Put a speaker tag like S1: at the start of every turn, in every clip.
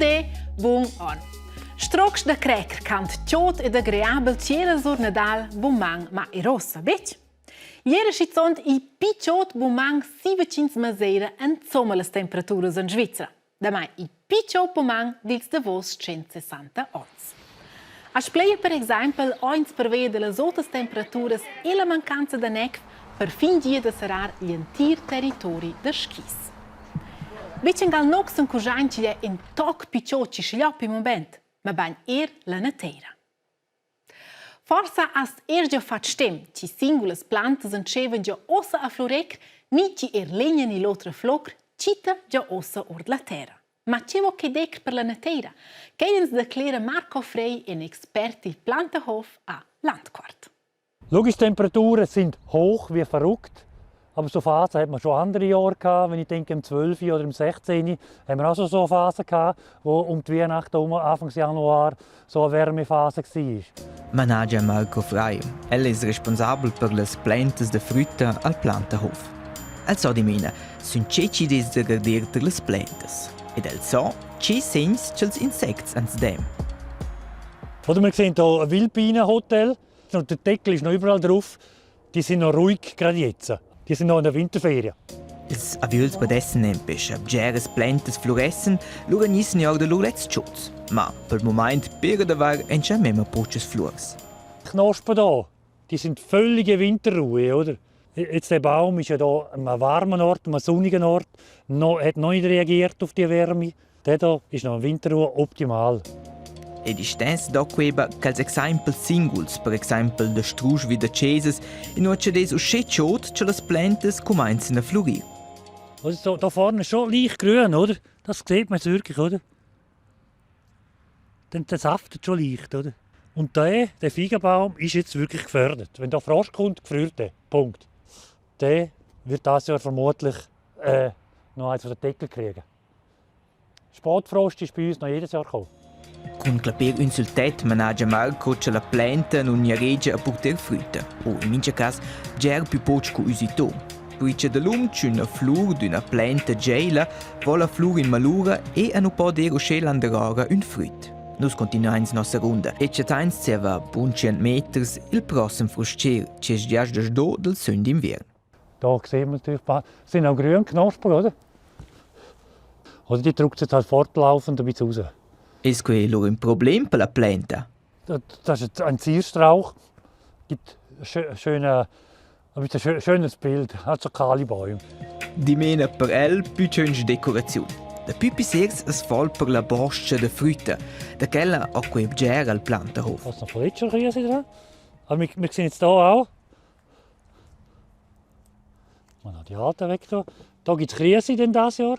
S1: de, bun on. Strocs da cracker cant chod ed agreabel tschiera sur Nadal buman ma e rossa, betg? Ieri schizont il picciot buman 700 maseira insomma las temperaturas en Svizra. Damai il picciot buman dils davos 160 ons. A Spleia per exaimpel ins preveda dallas otas temperaturas e la mancanza da nec per fin gia da serrar gl'entir territori da skis. Betg angal nocs encuschein ch'igl è in toc picciot chi schigliop in mument, mabain er la nateira. Forsa hast er gia fatg stem chi singulas plantas entschevan gia ossa a flurecr ni chi er legna ni l'otra flocr tschita gia ossa ord la terra. Ma che vo che decr per la nateira? Quei ens declera Marco Frey, in expert il Plantahof a Landquart.
S2: Logisch, Temperaturen sind hoch wie verrückt. Aber so Phasen hat man schon andere Jahre gehabt. Wenn ich denke, im 12 oder im 16 haben wir auch schon so eine Phase gehabt, wo um die Weihnachten herum, Anfang Januar, so eine Wärmephase war.
S3: Managia Marco Frey. El es responsabel per las plantas da frütta al Plantahof. El so dimena sün che chi'd es da garder tar las plantas. Ed el so che segns cha'ls insects ans dan.
S2: Oder wir sehen hier ein Wildbienenhotel. Und der Deckel ist noch überall drauf. Die sind noch ruhig gerade jetzt. Die sind noch in der Winterferien.
S3: Ils aviöls padessen nempe scha bgeras plantas fluressan, lura gnissen our da lur lets chods. Ma pel mumaint pera d'avair encha memma pochas fluors.
S2: Die Knospen da, die sind völlige Winterruhe, oder? Jetzt der Baum ist ja da an einem warmen Ort, an einem sonnigen Ort, noch, hat noch nicht reagiert auf die Wärme. Der da ist noch in Winterruhe optimal.
S3: Ed istess do queba cha'ls exaimpels singuls, per exaimpel da strusch vi da chesas, inua chi'd es uschè chod cha las plantas cumainzan a flurir.
S2: Also da vorne ist schon leicht grün, oder? Das sieht man jetzt wirklich, oder? Dann der saftet schon leicht, oder? Und der, der Feigenbaum ist jetzt wirklich gefördert. Wenn da Frost kommt, gefriert der. Punkt. Der wird das Jahr vermutlich äh, noch eins von den Deckel kriegen. Spätfrost ist bei uns noch jedes Jahr gekommen.
S3: Cun clapir ün sul tet managia Marco cha la planta nun gnaregia a purter frütta o in mincha cas bger pü poch cu üsito. Perche dalum ch'üna flur d'üna planta geila vo la flur in malura e a nu po dir uschè landerora ün früt. Nus continuains nossa runda e chattains zieva bun tschient meters il prossem frus-cher chi es già sdo dal sön d'inviern.
S2: Da sehen wir natürlich, sind auch grün Knospen, oder? Oder die drückt jetzt halt fortlaufend ein bisschen raus.
S3: Es quei lura ün problem per la planta?
S2: Das ist ein Zierstrauch, gibt schöne, ein bisschen schönes Bild, hat so kahle Bäume.
S3: Dimena per el pü tschönch decoraziun. Da pü pissers as fa'l per la bos-cha da frütta, da quella ho quei bger al Plantahof.
S2: Was noch Fletcherkäse dran? Aber wir, wir sehen jetzt hier auch, Man hat die alten weg da. Da gibt es Krise denn das Jahr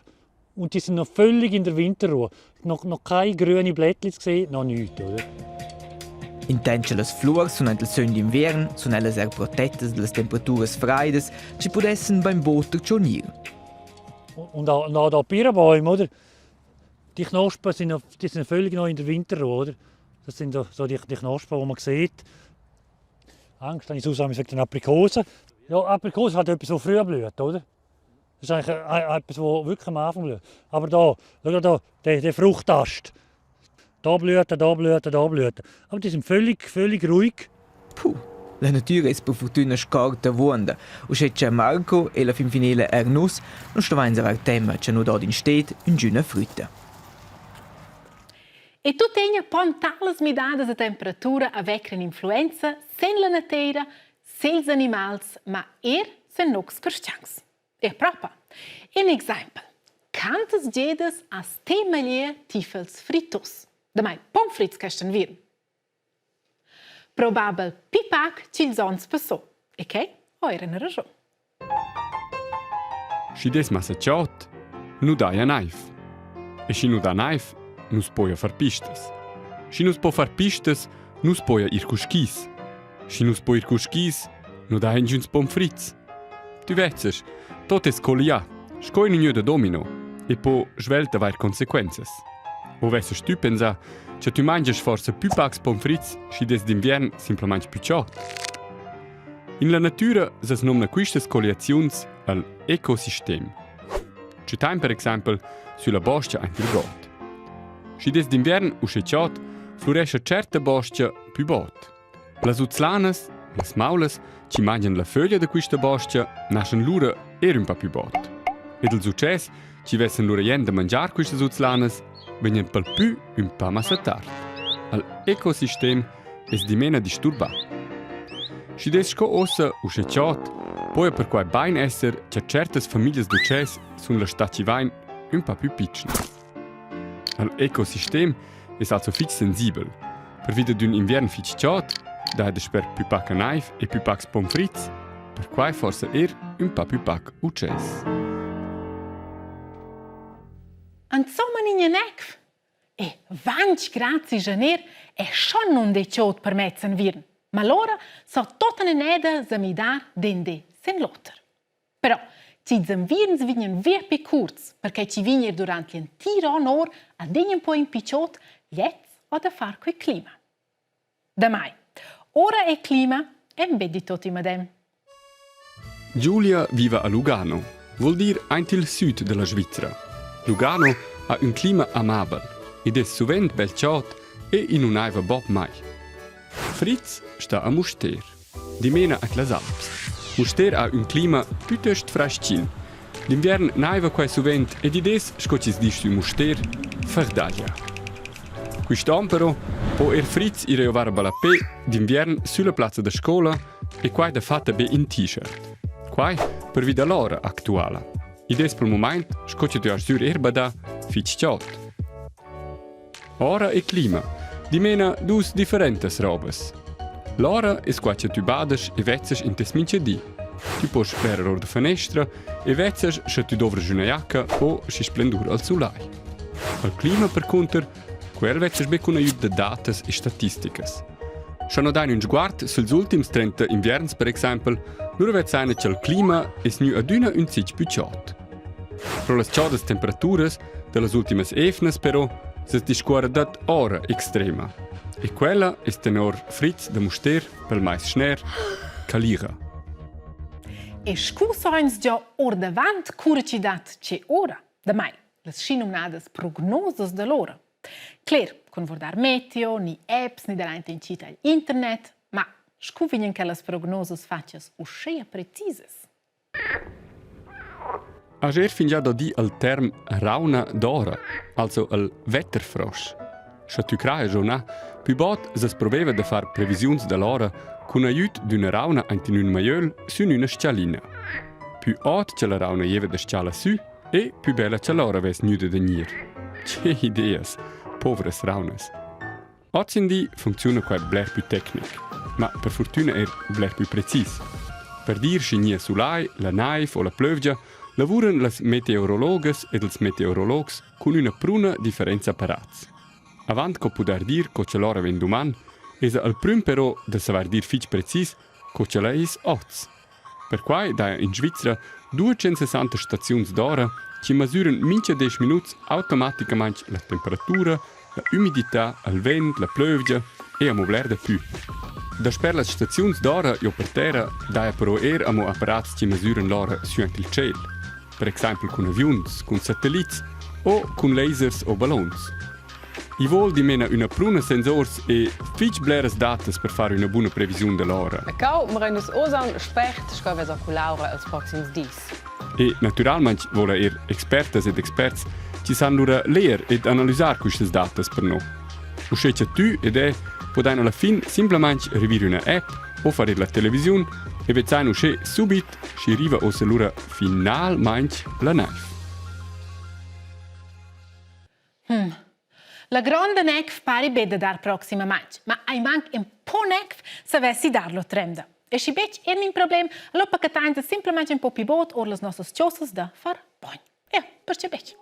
S2: und die sind noch völlig in der Winterruhe. Noch, noch keine grüne Blättchen gesehen, noch nichts, oder?
S3: Intant cha las fluors sun aint il sön d'inviern, sun ellas eir protettas da las temperaturas fraidas chi pudessan bainbod gnir.
S2: Und auch, und auch da Birnbäume, oder? Die Knospen sind, noch, die sind völlig noch in der Winterruhe, oder? Das sind so die, die Knospen, die man sieht. Angst habe ich sonst wegen den Aprikosen. Ja, Aprikose ist halt etwas, das früh blüht, oder? Das ist eigentlich etwas, das wirklich am Anfang blüht. Aber da, schau da, der, der Fruchtast. Da blüht er, da blüht er, da blüht er. Aber die sind völlig, völlig ruhig.
S3: Puh, la natüra es per furtüna scorta avuonda, uschè cha Marco e la fin finela eir nus nu stuvains avair temma cha nu dad insted üngüna frütta.
S1: E tuttegna pon talas midadas da temperatura avair in'influenza sin la natira, sils animals, ma er sin nus cristians. E propa. In exempel. Quantas gedas has te meglier tifels fritus? Damai pommes frites quest enviern. Probabel pi pac ch'ils onns passò. E che ho era una ragiun.
S4: Schi dess massa chod, nu daja naiv. E schi nu dà naiv, nu's poja far pistas. Schi nu's po far pistas, nu's poja ir cu skis. Schi nu's po ir cu skis, nu daja ingüns pommes frites. Tü vezzas, tot es collià, sco in ün gnü da domino e po svelt avair consequenzas. O vessast tü pensà cha tü mangiast forsa pü pacs pommes frites schi dess d'inviern simplamaing pü chod? In la natüra s'as nomna quistas colliaziuns al ecosistem. Cittain per exaimpel sülla bos-cha aint il god. Schi des d'inviern uschè chod, flurescha tscherta bos-cha pü bod. Las uzlanas, las maulas, chi mangian la föglia da quista bos-cha, naschan lura eir ün pa pü bod. Ed ils utschès, chi vessan lura jent da mangiar quistas uzlanas, vegnan pelpü ün pa massa tard. Al ecosistem es dimena disturbà. Schi dess sco uossa uschè chod, poja perquai bain esser cha tschertas famiglias d'utschès sun la stà chi vain ün pa pü pitschnas. Al ecosistem es also fich sensibel. Pervi d'ün inviern fich chod, daja dasper pü paca naiv e pü pacs pommes frites, perquai forsa eir ün pa pü pac utschès.
S1: Insomma, gnà necf. E 20 grads in janer è schon nun de chod per mez inviern. Ma allora sa tot aneda sa midar d'in di sin l'oter. Però ils invierns vegnan via pli curts, perché chi vegn er durant l'entir onn or adina un po in picciot gliez ho da far quei clima. Damai, ora e clima èn be di tot il medem.
S4: Giulia viva a Lugano, vuol dir aint il süd della Svizra. Lugano ha ün clima amabel ed es suvent bel chod e i nun aiva bod mai. Fritz sta a Mustér. Dimena at las Alps. Mustér ha ün clima pütöst frais-chin. D'inviern naiva quai suvent ed id es, sco chi's disch sü Mustér, ferdaglia. Quist on però po eir Fritz ir a giovar a ballapè d'inviern sülla plazza da scoula e quai dafatta be in t-shirt. Quai pervi da l'ora actuala. Id es pel mumaint, sco cha tü hast sür eir badà, fich chod. Ora e clima. Dimena dus differentas robas. L'ora es qua cha tü badas e vezzas in tes minchadi. Tü post verer our da fanestra e vezzas scha tü dovras üna jacca o schi splendur al sulai. Al clima percunter, quel vezzas be cun aiüt da datas e statisticas. Scha no dain ün sguard süls ultims 30 invierns per exaimpel, lura vezzaina cha'l clima es gnü adüna ün zich pü chod. Pro las chodas temperaturas da las ultimas evnas però s'es discuorra dad ora extrema. E quella es tenor Fritz da Mustér pel mais schner calira.
S1: E scu sains già ordavant cura chi dat che ora? Damai, las schinumnadas prognosas da l'ora. Cler, cun guardar meteo, ni apps, ni dalaint in cita internet, ma scu vegnan quellas prognosas fattas uschea precisas?
S4: Ajer fingià da dir al term rauna d'ora, also al Wetterfrosch. Scha tü crajas o na, pü bod s'as proveva da far previsiuns da l'ora cun aiüt d'üna rauna aint in ün majöl sün üna s-chalina. Pü ot cha la rauna gieva da s-chala sü e pü bella cha l'ora vess gnüda da gnir. Che ideas, povras raunas. Hozindi funcziuna quai bler pü tecnic, ma per furtüna eir bler pü precis. Per dir schi gnia sulai, la naiv o la plövgia, lavuran las meteorologas ed ils meteorologs cun üna pruna differents apparats. Avant co pudair dir co cha l'ora vegn duman, esa al prüm però da savair dir fich precis co cha la es hoz. Perquai daja in Svizra 260 staziuns d'ora chi masüran mincha desch minuts automaticamaing la temperatura, la ümidità, il vent, la plövgia e amo bler dapü. Dasper las staziuns d'ora giò per terra daja però eir amo apparats chi masüran l'ora sü aint il tschêl, per exaimpel cun aviuns, cun satellits o cun lasers o ballons. I vol dimena üna pruna sensors e fich bleras datas per far üna buna previsiun da l'ora.
S5: E cau mrein nus oz aunc spert sco vesa cu Laura els proxims dis.
S4: E naturalmaing vola eir expertas ed experts chi san lura ler ed analisar quistas datas per no. Uschè cha tü ed eu podain alla fin simplamaing rivir üna app o far ir la televisiun e vezzain uschè subit schi riva uossa lura finalmaing la naiv.
S1: La gronda necf pari be da dar proximamaing, ma ai manc ün po necf savessi dar l'otrenda. E schi betg er in problem, allora pacatainsa simplamaing ün po pi bod or las nossas chosas da far bogn. Ja, perche betg.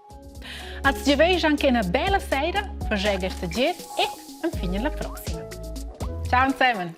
S1: Als giaveisch anche una bella sera, faschè questa gir e infine la prossima. Ciao insieme!